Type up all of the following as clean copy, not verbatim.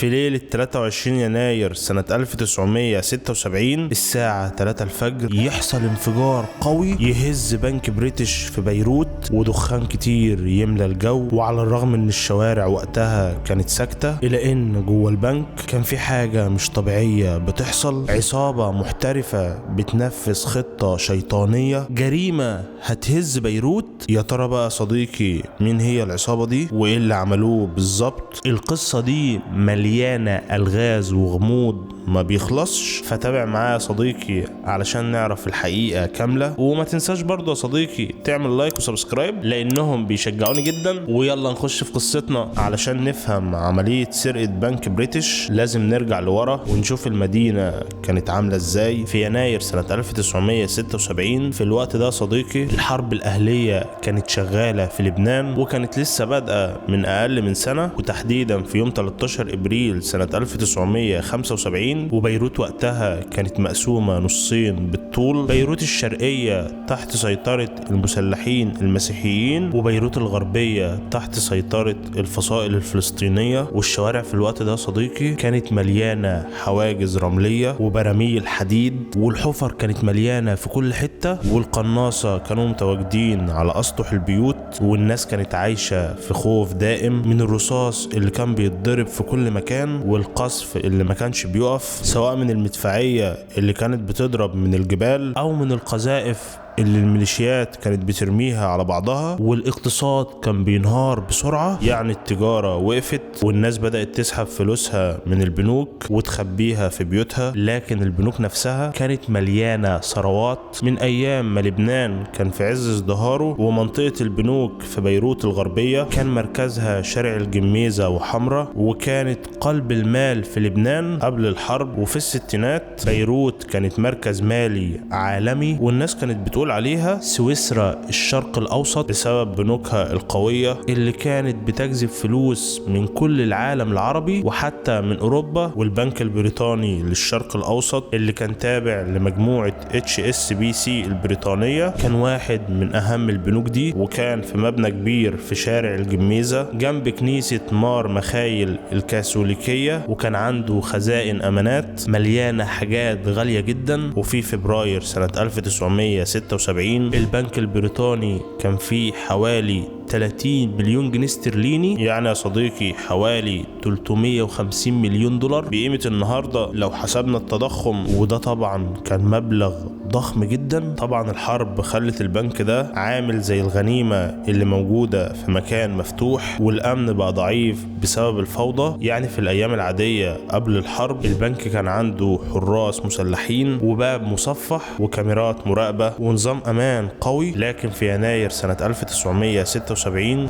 في ليلة 23 يناير سنة 1976 الساعة 3 الفجر يحصل انفجار قوي يهز بنك بريتش في بيروت، ودخان كتير يملى الجو. وعلى الرغم ان الشوارع وقتها كانت ساكتة، الا ان جوه البنك كان في حاجة مش طبيعية بتحصل. عصابة محترفة بتنفذ خطة شيطانية، جريمة هتهز بيروت. يا ترى بقى صديقي مين هي العصابة دي وايه اللي عملوه بالظبط؟ القصة دي مليانة ألغاز وغموض ما بيخلصش، فتابع معايا يا صديقي علشان نعرف الحقيقة كاملة. وما تنساش برضو يا صديقي تعمل like و subscribe لانهم بيشجعوني جدا. ويلا نخش في قصتنا. علشان نفهم عملية سرقة بنك بريتش لازم نرجع لورا ونشوف المدينة كانت عاملة ازاي في يناير سنة 1976. في الوقت ده صديقي الحرب الأهلية كانت شغالة في لبنان، وكانت لسه بادئة من أقل من سنة، وتحديدا في يوم 13 إبريل سنة 1975. وبيروت وقتها كانت مقسومة نصين بالطول، بيروت الشرقية تحت سيطرة المسلحين المسيحيين، وبيروت الغربية تحت سيطرة الفصائل الفلسطينية. والشوارع في الوقت ده صديقي كانت مليانة حواجز رملية وبراميل حديد، والحفر كانت مليانة في كل حتة، والقناصة كانوا متواجدين على أسطح البيوت، والناس كانت عايشة في خوف دائم من الرصاص اللي كان بيتضرب في كل مكان، والقصف اللي ما كانش بيقف، سواء من المدفعية اللي كانت بتضرب من الجبال أو من القذائف اللي الميليشيات كانت بترميها على بعضها. والاقتصاد كان بينهار بسرعة، يعني التجارة وقفت والناس بدأت تسحب فلوسها من البنوك وتخبيها في بيوتها. لكن البنوك نفسها كانت مليانة ثروات من أيام ما لبنان كان في عز ازدهاره. ومنطقة البنوك في بيروت الغربية كان مركزها شارع الجميزة وحمرة، وكانت قلب المال في لبنان قبل الحرب. وفي الستينات بيروت كانت مركز مالي عالمي، والناس كانت بتقول عليها سويسرا الشرق الأوسط بسبب بنوكها القوية اللي كانت بتجذب فلوس من كل العالم العربي وحتى من أوروبا. والبنك البريطاني للشرق الأوسط اللي كان تابع لمجموعة HSBC البريطانية كان واحد من أهم البنوك دي، وكان في مبنى كبير في شارع الجميزة جنب كنيسة مار مخايل الكاثوليكية، وكان عنده خزائن أمانات مليانة حاجات غالية جدا. وفي فبراير سنة 1976 البنك البريطاني كان فيه حوالي 30 مليون جنيه استرليني، يعني يا صديقي حوالي 350 مليون دولار بقيمة النهاردة لو حسبنا التضخم، وده طبعا كان مبلغ ضخم جدا. طبعا الحرب خلت البنك ده عامل زي الغنيمة اللي موجودة في مكان مفتوح، والأمن بقى ضعيف بسبب الفوضى. يعني في الأيام العادية قبل الحرب البنك كان عنده حراس مسلحين وباب مصفح وكاميرات مراقبة ونظام أمان قوي، لكن في يناير سنة 1976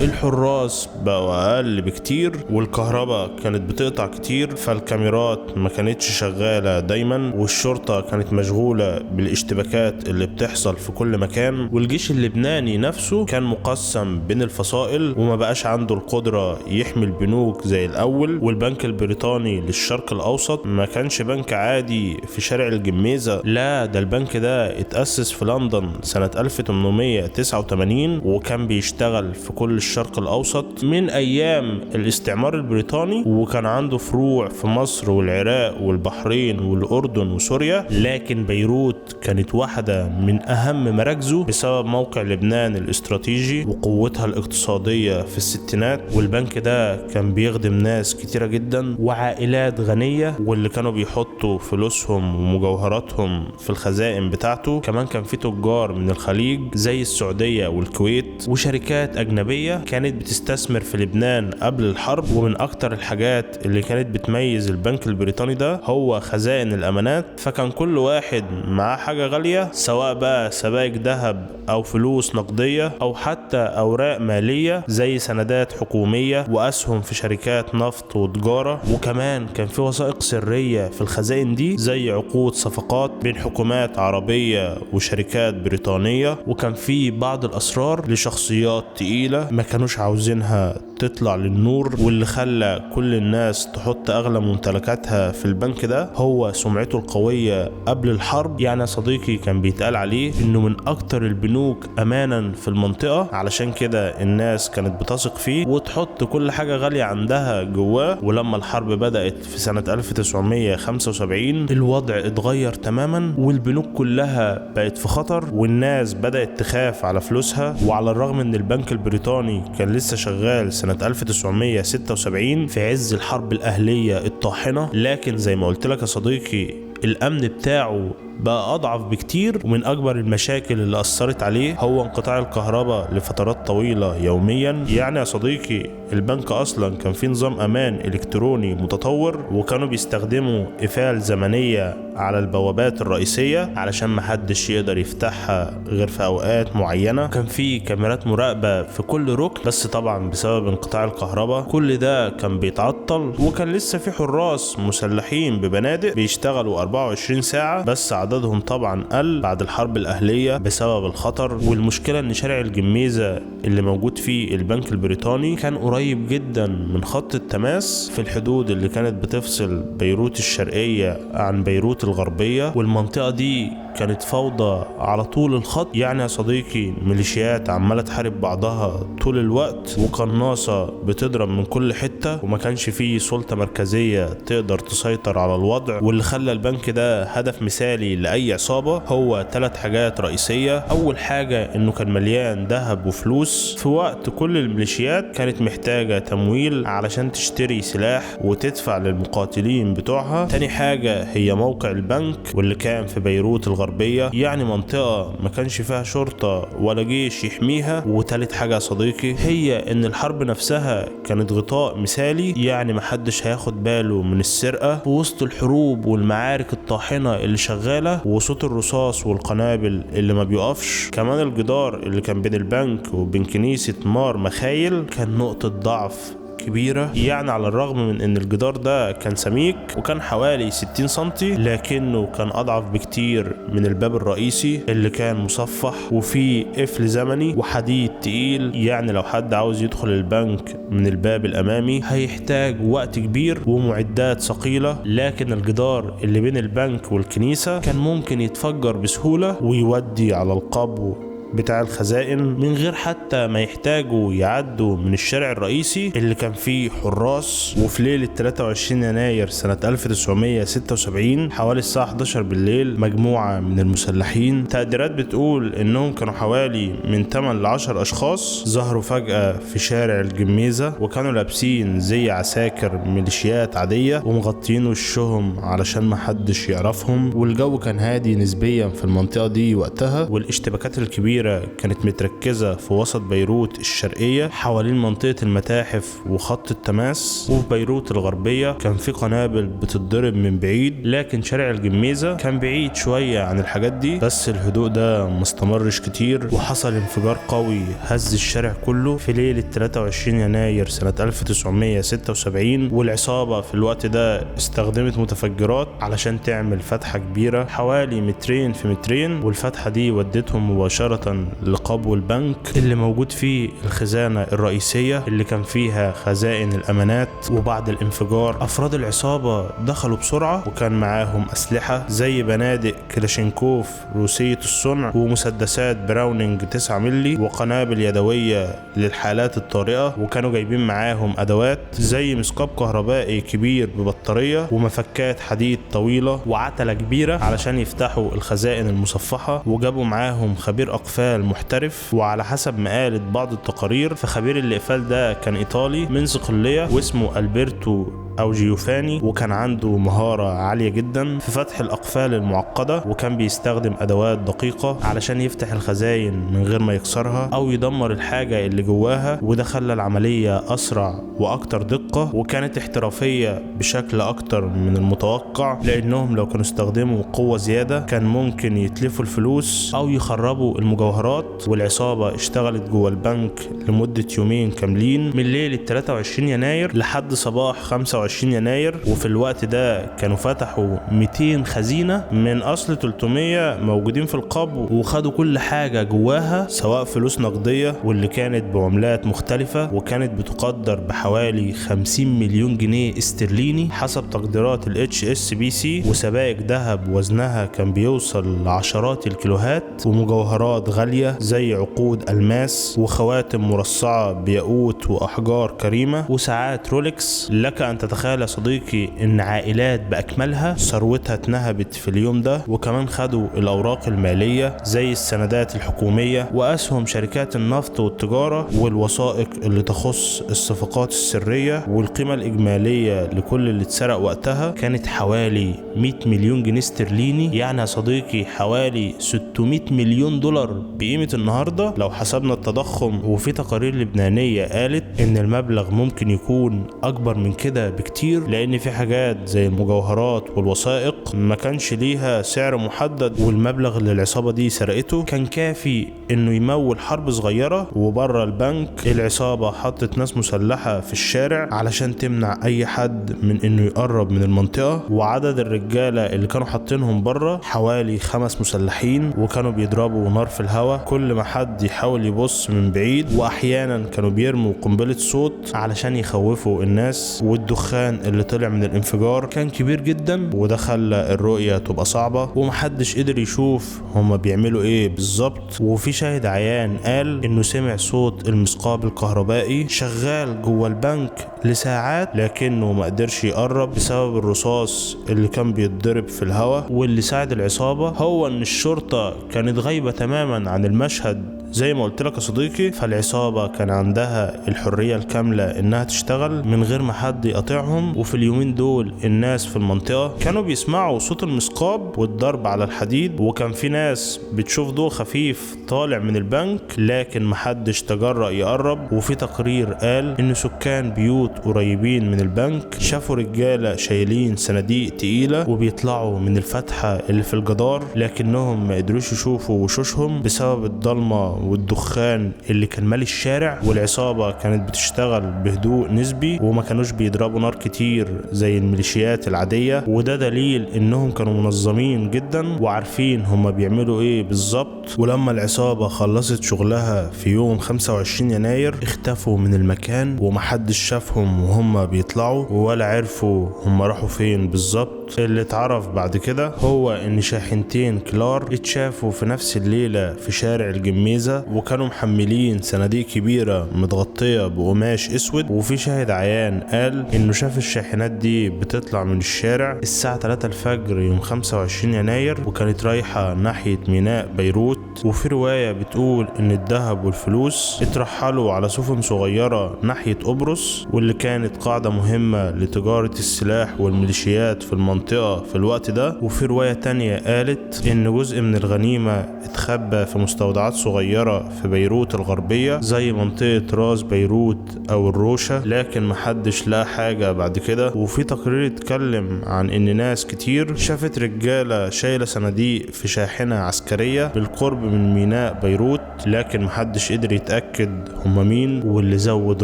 الحراس بقوا أقل بكتير، والكهرباء كانت بتقطع كتير، فالكاميرات ما كانتش شغالة دايما، والشرطة كانت مشغولة بالاشتباكات اللي بتحصل في كل مكان. والجيش اللبناني نفسه كان مقسم بين الفصائل وما بقاش عنده القدرة يحمي البنوك زي الأول. والبنك البريطاني للشرق الأوسط ما كانش بنك عادي في شارع الجميزة، لا ده البنك ده اتأسس في لندن سنة 1889، وكان بيشتغل في كل الشرق الأوسط من أيام الاستعمار البريطاني، وكان عنده فروع في مصر والعراق والبحرين والأردن وسوريا. لكن بيروت كانت واحدة من أهم مراكزه بسبب موقع لبنان الاستراتيجي وقوتها الاقتصادية في الستينات. والبنك ده كان بيخدم ناس كتيرة جدا وعائلات غنية، واللي كانوا بيحطوا فلوسهم ومجوهراتهم في الخزائن بتاعته. كمان كان في تجار من الخليج زي السعودية والكويت وشركات أجنبية كانت بتستثمر في لبنان قبل الحرب. ومن أكتر الحاجات اللي كانت بتميز البنك البريطاني ده هو خزائن الأمانات، فكان كل واحد معاه حاجة غالية، سواء بقى سبائك ذهب أو فلوس نقدية أو حتى أوراق مالية زي سندات حكومية وأسهم في شركات نفط وتجارة. وكمان كان في وثائق سرية في الخزائن دي زي عقود صفقات بين حكومات عربية وشركات بريطانية، وكان في بعض الأسرار لشخصيات تقيلة ما كانوش عاوزينها تطلع للنور، واللي خلى كل الناس تحط اغلى ممتلكاتها في البنك ده هو سمعته القوية قبل الحرب. يعني يا صديقي كان بيتقال عليه انه من اكتر البنوك امانا في المنطقة، علشان كده الناس كانت بتثق فيه وتحط كل حاجة غالية عندها جواه. ولما الحرب بدأت في سنة 1975 الوضع اتغير تماما، والبنوك كلها بقت في خطر، والناس بدأت تخاف على فلوسها. وعلى الرغم ان البنك البريطاني كان لسه شغال سنة 1976 في عز الحرب الأهلية الطاحنة، لكن زي ما قلت لك يا صديقي الأمن بتاعه بقى أضعف بكتير. ومن أكبر المشاكل اللي أثرت عليه هو انقطاع الكهرباء لفترات طويلة يوميا. يعني يا صديقي البنك أصلا كان فيه نظام أمان إلكتروني متطور، وكانوا بيستخدموا قفال زمنية على البوابات الرئيسية علشان محدش يقدر يفتحها غير في أوقات معينة. كان فيه كاميرات مراقبة في كل ركن، بس طبعا بسبب انقطاع الكهرباء كل ده كان بيتعطل. وكان لسه في حراس مسلحين ببنادق بيشتغلوا 24 ساعة، بس عددهم طبعا قل بعد الحرب الأهلية بسبب الخطر. والمشكلة ان شارع الجميزة اللي موجود فيه البنك البريطاني كان قريب جدا من خط التماس في الحدود اللي كانت بتفصل بيروت الشرقية عن بيروت الغربية، والمنطقة دي كانت فوضى على طول الخط. يعني يا صديقي ميليشيات عمالة تحارب بعضها طول الوقت، وقناصة بتضرب من كل حتة، وما كانش فيه سلطة مركزية تقدر تسيطر على الوضع. واللي خلى البنك ده هدف مثالي لأي عصابة هو 3 حاجات رئيسية. أول حاجة إنه كان مليان ذهب وفلوس في وقت كل الميليشيات كانت محتاجة تمويل علشان تشتري سلاح وتدفع للمقاتلين بتوعها. تاني حاجة هي موقع البنك واللي كان في بيروت الغربية، يعني منطقة ما كانش فيها شرطة ولا جيش يحميها. وتالت حاجة يا صديقي هي ان الحرب نفسها كانت غطاء مثالي، يعني محدش هياخد باله من السرقة في وسط الحروب والمعارك الطاحنة اللي شغالة وصوت الرصاص والقنابل اللي ما بيقفش. كمان الجدار اللي كان بين البنك وبين كنيسة مار مخايل كان نقطة ضعف كبيرة، يعني على الرغم من ان الجدار ده كان سميك وكان حوالي 60 سنتي، لكنه كان اضعف بكتير من الباب الرئيسي اللي كان مصفح وفيه قفل زمني وحديد تقيل. يعني لو حد عاوز يدخل البنك من الباب الامامي هيحتاج وقت كبير ومعدات ثقيلة، لكن الجدار اللي بين البنك والكنيسة كان ممكن يتفجر بسهولة ويودي على القبو بتاع الخزائن من غير حتى ما يحتاجوا يعدوا من الشارع الرئيسي اللي كان فيه حراس. وفي ليلة 23 يناير سنة 1976 حوالي الساعة 11 بالليل مجموعة من المسلحين، تقديرات بتقول انهم كانوا حوالي من 8 ل 10 اشخاص، ظهروا فجأة في شارع الجميزة، وكانوا لابسين زي عساكر ميليشيات عادية ومغطيين وشهم علشان ما حدش يعرفهم. والجو كان هادي نسبيا في المنطقة دي وقتها، والاشتباكات الكبيرة كانت متركزة في وسط بيروت الشرقية حوالين منطقة المتاحف وخط التماس، وفي بيروت الغربية كان في قنابل بتتضرب من بعيد، لكن شارع الجميزة كان بعيد شوية عن الحاجات دي. بس الهدوء ده مستمرش كتير، وحصل انفجار قوي هز الشارع كله في ليلة 23 يناير سنة 1976. والعصابة في الوقت ده استخدمت متفجرات علشان تعمل فتحة كبيرة حوالي 2 في 2 متر، والفتحة دي ودتهم مباشرة لقبو البنك اللي موجود فيه الخزانة الرئيسية اللي كان فيها خزائن الأمانات. وبعد الانفجار أفراد العصابة دخلوا بسرعة، وكان معاهم أسلحة زي بنادق كلاشينكوف روسية الصنع ومسدسات براونينج 9 ملي وقنابل يدوية للحالات الطارئة، وكانوا جايبين معاهم أدوات زي مثقاب كهربائي كبير ببطارية ومفكات حديد طويلة وعتلة كبيرة علشان يفتحوا الخزائن المصفحة. وجابوا معاهم خبير أقفال محترف، وعلى حسب ما قالت بعض التقارير فخبير الإقفال ده كان إيطالي من صقلية واسمه ألبرتو أو جيوفاني، وكان عنده مهارة عالية جدا في فتح الأقفال المعقدة، وكان بيستخدم أدوات دقيقة علشان يفتح الخزائن من غير ما يكسرها أو يدمر الحاجة اللي جواها، وده خلى العملية أسرع وأكتر دقة، وكانت احترافية بشكل أكتر من المتوقع، لأنهم لو كانوا استخدموا قوة زيادة كان ممكن يتلفوا الفلوس أو يخربوا المجوهرات. والعصابة اشتغلت جوا البنك لمدة يومين كاملين من ليلة 23 يناير لحد صباح 25 26 يناير، وفي الوقت ده كانوا فتحوا 200 خزينة من اصل 300 موجودين في القبو، وخدوا كل حاجة جواها سواء فلوس نقدية واللي كانت بعملات مختلفة، وكانت بتقدر بحوالي 50 مليون جنيه استرليني حسب تقديرات ال HSBC، وسبائك ذهب وزنها كان بيوصل لعشرات الكيلوهات، ومجوهرات غالية زي عقود الماس وخواتم مرصعة بياقوت واحجار كريمة وساعات رولكس. لك ان تتخيل يا صديقي ان عائلات باكملها ثروتها اتنهبت في اليوم ده، وكمان خدوا الاوراق المالية زي السندات الحكومية واسهم شركات النفط والتجارة والوثائق اللي تخص الصفقات السرية، والقيمة الاجمالية لكل اللي اتسرق وقتها كانت حوالي 100 مليون جنيه استرليني، يعني يا صديقي حوالي 600 مليون دولار بقيمة النهاردة لو حسبنا التضخم. وفي تقارير لبنانية قالت ان المبلغ ممكن يكون اكبر من كده بكتير، لان في حاجات زي المجوهرات والوثائق ما كانش ليها سعر محدد، والمبلغ اللي العصابة دي سرقته كان كافي انه يمول حرب صغيرة. وبره البنك العصابة حطت ناس مسلحة في الشارع علشان تمنع اي حد من انه يقرب من المنطقة، وعدد الرجالة اللي كانوا حاطينهم بره حوالي 5 مسلحين، وكانوا بيضربوا نار في الهواء كل ما حد يحاول يبص من بعيد، واحيانا كانوا بيرموا قنبلة صوت علشان يخوفوا الناس. والدخان اللي طلع من الانفجار كان كبير جدا، وده خلى الرؤية تبقى صعبة ومحدش قدر يشوف هما بيعملوا ايه بالظبط. وفي شاهد عيان قال انه سمع صوت المثقاب الكهربائي شغال جوه البنك لساعات، لكنه ما قدرش يقرب بسبب الرصاص اللي كان بيتضرب في الهواء. واللي ساعد العصابة هو ان الشرطة كانت غايبة تماما عن المشهد زي ما قلت لك يا صديقي، فالعصابة كان عندها الحرية الكاملة انها تشتغل من غير ما حد يقاطعهم. وفي اليومين دول الناس في المنطقة كانوا بيسمعوا صوت المثقاب والضرب على الحديد، وكان في ناس بتشوف ضوء خفيف طالع من البنك، لكن محدش تجرأ يقرب. وفي تقرير قال ان سكان بيوت قريبين من البنك شافوا رجالة شايلين صناديق تقيلة وبيطلعوا من الفتحة اللي في الجدار، لكنهم ما قدروش يشوفوا وشوشهم بسبب الضلمة والدخان اللي كان مالي الشارع. والعصابة كانت بتشتغل بهدوء نسبي وما كانوش بيضربوا نار كتير زي الميليشيات العادية، وده دليل انهم كانوا منظمين جدا وعارفين هما بيعملوا ايه بالظبط. ولما العصابة خلصت شغلها في يوم 25 يناير اختفوا من المكان ومحدش شافهم وهم بيطلعوا ولا عرفوا هما راحوا فين بالظبط. اللي اتعرف بعد كده هو ان شاحنتين كلار اتشافوا في نفس الليلة في شارع الجميزة، وكانوا محملين صناديق كبيرة متغطية بقماش اسود. وفي شاهد عيان قال انه شاف الشاحنات دي بتطلع من الشارع الساعة 3 الفجر يوم 25 يناير، وكانت رايحة ناحية ميناء بيروت. وفي رواية بتقول ان الذهب والفلوس اترحلوا على سفن صغيرة ناحية قبرص، واللي كانت قاعدة مهمة لتجارة السلاح والميليشيات في المنطقة في الوقت ده. وفي رواية تانية قالت ان جزء من الغنيمة اتخبى في مستودعات صغيرة في بيروت الغربية زي منطقة راس بيروت او الروشة، لكن محدش لقى حاجة بعد كده. وفي تقرير اتكلم عن ان ناس كتير شافت رجالة شايلة صناديق في شاحنة عسكرية بالقرب من ميناء بيروت، لكن محدش قدر يتأكد هما مين. واللي زود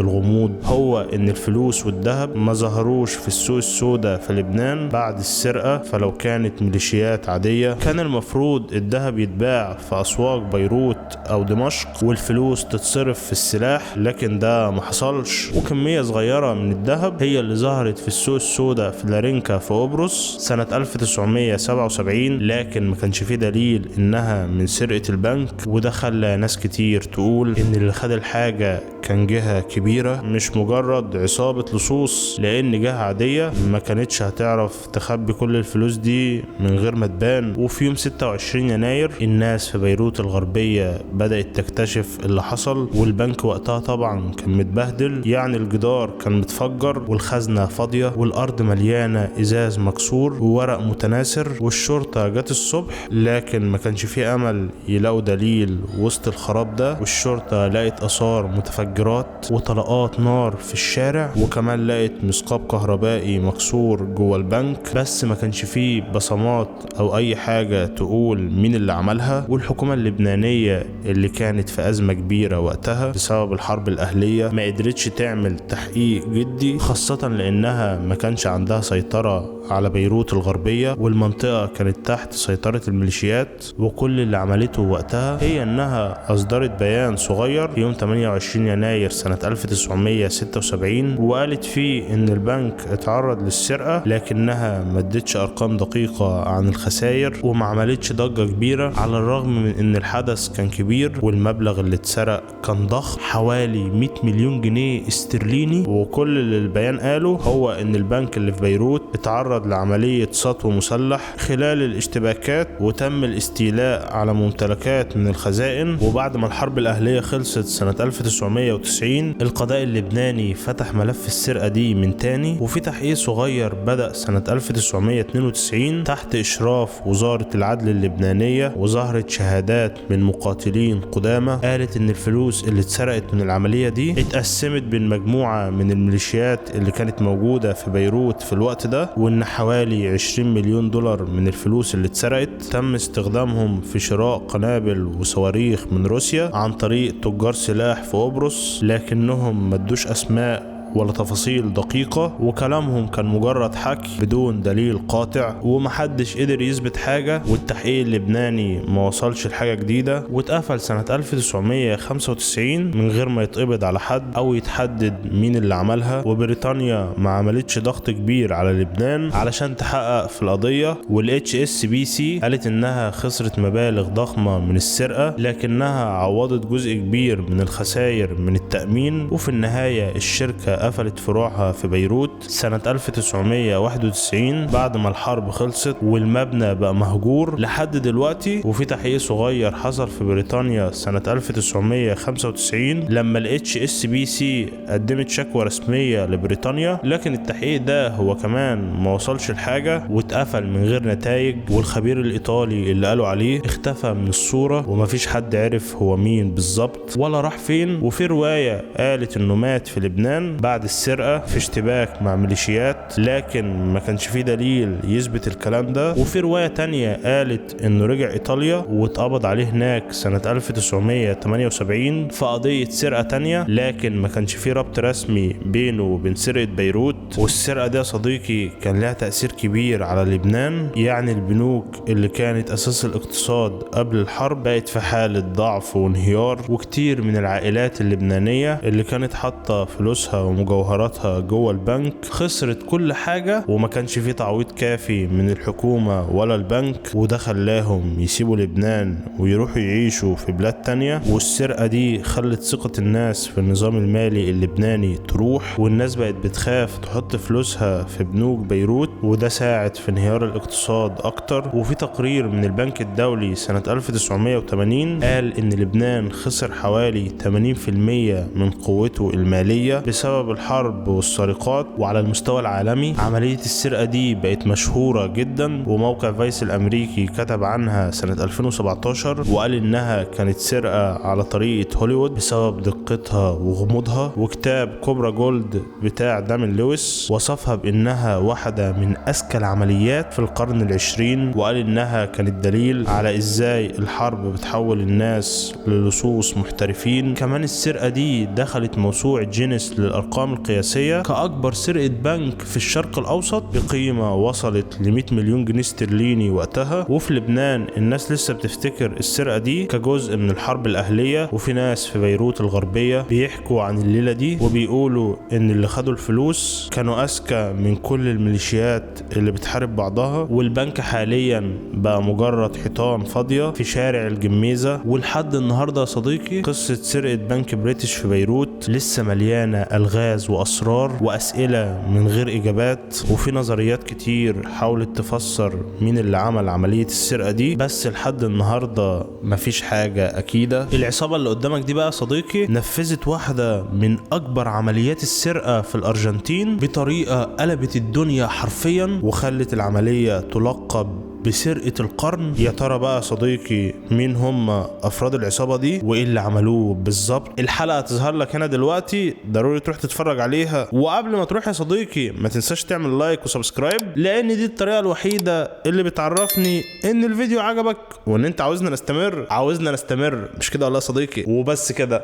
الغموض هو ان الفلوس والذهب ما ظهروش في السوق السوداء في لبنان بعد السرقة، فلو كانت ميليشيات عادية كان المفروض الذهب يتباع في أسواق بيروت أو دمشق والفلوس تتصرف في السلاح، لكن ده ما حصلش. وكمية صغيرة من الذهب هي اللي ظهرت في السوق السوداء في لارينكا في قبرص سنة 1977، لكن ما كانش فيه دليل إنها من سرقة البنك. وده خلى ناس كتير تقول إن اللي خد الحاجة كان جهة كبيرة مش مجرد عصابة لصوص، لأن جهة عادية ما كانتش هتعرف تخبي كل الفلوس دي من غير ما تبان. وفي يوم 26 يناير الناس في بيروت الغربية بدأت تكتشف اللي حصل، والبنك وقتها طبعا كان متبهدل، يعني الجدار كان متفجر والخزنة فاضية والأرض مليانة إزاز مكسور وورق متناثر. والشرطة جت الصبح لكن ما كانش فيه أمل يلاقوا دليل وسط الخراب ده، والشرطة لقت آثار متفجرات وطلقات نار في الشارع، وكمان لقت مثقاب كهربائي مكسور جوه البنك. بس ما كانش فيه بصمات او اي حاجة تقول مين اللي عملها. والحكومة اللبنانية اللي كانت في ازمة كبيرة وقتها بسبب الحرب الاهلية ما قدرتش تعمل تحقيق جدي، خاصة لانها ما كانش عندها سيطرة على بيروت الغربية، والمنطقة كانت تحت سيطرة الميليشيات. وكل اللي عملته وقتها هي انها اصدرت بيان صغير في يوم 28 يناير سنة 1976، وقالت فيه ان البنك اتعرض للسرقة، لكنها ما ادتش ارقام دقيقة عن الخسائر وما عملتش ضجة كبيرة، على الرغم من ان الحدث كان كبير والمبلغ اللي اتسرق كان ضخم، حوالي 100 مليون جنيه استرليني. وكل اللي البيان قاله هو ان البنك اللي في بيروت اتعرض لعملية سطو مسلح خلال الاشتباكات، وتم الاستيلاء على ممتلكات من الخزائن. وبعد ما الحرب الأهلية خلصت سنة 1990، القضاء اللبناني فتح ملف السرقة دي من تاني، وفي تحقيق صغير بدأ سنة 1992 تحت إشراف وزارة العدل اللبنانية، وظهرت شهادات من مقاتلين قدامى قالت إن الفلوس اللي اتسرقت من العملية دي اتقسمت بين مجموعة من الميليشيات اللي كانت موجودة في بيروت في الوقت ده، وإن حوالي 20 مليون دولار من الفلوس اللي اتسرقت تم استخدامهم في شراء قنابل وصواريخ من روسيا عن طريق تجار سلاح في قبرص، لكنهم ما ادوش اسماء ولا تفاصيل دقيقة، وكلامهم كان مجرد حكي بدون دليل قاطع، ومحدش قدر يثبت حاجة، والتحقيق اللبناني ما وصلش لحاجة جديدة، واتقفل سنة 1995 من غير ما يتقبض على حد أو يتحدد مين اللي عملها. وبريطانيا ما عملتش ضغط كبير على لبنان علشان تحقق في القضية، وال HSBC قالت إنها خسرت مبالغ ضخمة من السرقة، لكنها عوضت جزء كبير من الخسائر من التأمين. وفي النهاية الشركة قفلت فروعها في بيروت سنة 1991 بعد ما الحرب خلصت، والمبنى بقى مهجور لحد دلوقتي. وفي تحقيق صغير حصل في بريطانيا سنة 1995 لما ال HSBC قدمت شكوى رسمية لبريطانيا، لكن التحقيق ده هو كمان ما وصلش لحاجة واتقفل من غير نتائج. والخبير الإيطالي اللي قالوا عليه اختفى من الصورة ومفيش حد عرف هو مين بالظبط ولا راح فين. وفي رواية قالت انه مات في لبنان بعد السرقة في اشتباك مع ميليشيات، لكن ما كانش فيه دليل يثبت الكلام ده. وفي رواية تانية قالت انه رجع ايطاليا واتقبض عليه هناك سنة 1978 في قضية سرقة تانية، لكن ما كانش فيه ربط رسمي بينه وبين سرقة بيروت. والسرقة دي يا صديقي كان لها تأثير كبير على لبنان، يعني البنوك اللي كانت اساس الاقتصاد قبل الحرب بقت في حالة ضعف وانهيار، وكتير من العائلات اللبنانية اللي كانت حاطة فلوسها ومجوهراتها جوه البنك خسرت كل حاجة، وما كانش فيه تعويض كافي من الحكومة ولا البنك، وده خلاهم يسيبوا لبنان ويروحوا يعيشوا في بلاد تانية. والسرقة دي خلت ثقة الناس في النظام المالي اللبناني تروح، والناس بقت بتخاف تحط فلوسها في بنوك بيروت، وده ساعد في انهيار الاقتصاد اكتر. وفي تقرير من البنك الدولي سنة 1980 قال ان لبنان خسر حوالي 80% من قوته المالية بسبب الحرب والسرقات. وعلى المستوى العالمي عملية السرقة دي بقت مشهورة جدا، وموقع فايس الأمريكي كتب عنها سنة 2017 وقال إنها كانت سرقة على طريقة هوليوود بسبب دقتها وغموضها. وكتاب كوبرا جولد بتاع دامين لويس وصفها بإنها واحدة من أذكى العمليات في القرن العشرين، وقال إنها كانت دليل على إزاي الحرب بتحول الناس للصوص محترفين. كمان السرقة دي دخلت موسوعة جينيس للأرقام القياسية كأكبر سرقة بنك في الشرق الأوسط بقيمة وصلت ل 100 مليون جنيه استرليني وقتها. وفي لبنان الناس لسه بتفتكر السرقة دي كجزء من الحرب الأهلية، وفي ناس في بيروت الغربية بيحكوا عن الليلة دي وبيقولوا إن اللي خدوا الفلوس كانوا أذكى من كل الميليشيات اللي بتحارب بعضها. والبنك حاليا بقى مجرد حيطان فاضية في شارع الجميزة. ولحد النهاردة يا صديقي قصة سرقة بنك بريتش في بيروت لسه مليانة ألغاز وأسرار وأسئلة من غير إجابات، وفي نظريات كتير حاولت تفسر مين اللي عمل عملية السرقة دي، بس لحد النهاردة مفيش حاجة أكيدة. العصابة اللي قدامك دي بقى صديقي نفذت واحدة من أكبر عمليات السرقة في الأرجنتين بطريقة قلبت الدنيا حرفيا، وخلت العملية تلقب بسرقة القرن. يا ترى بقى صديقي مين هم افراد العصابة دي وايه اللي عملوه بالظبط؟ الحلقة تظهر لك هنا دلوقتي، ضروري تروح تتفرج عليها. وقبل ما تروح يا صديقي ما تنساش تعمل like و subscribe، لان دي الطريقة الوحيدة اللي بتعرفني ان الفيديو عجبك وان انت عاوزنا نستمر، عاوزنا نستمر، مش كده والله يا صديقي؟ وبس كده.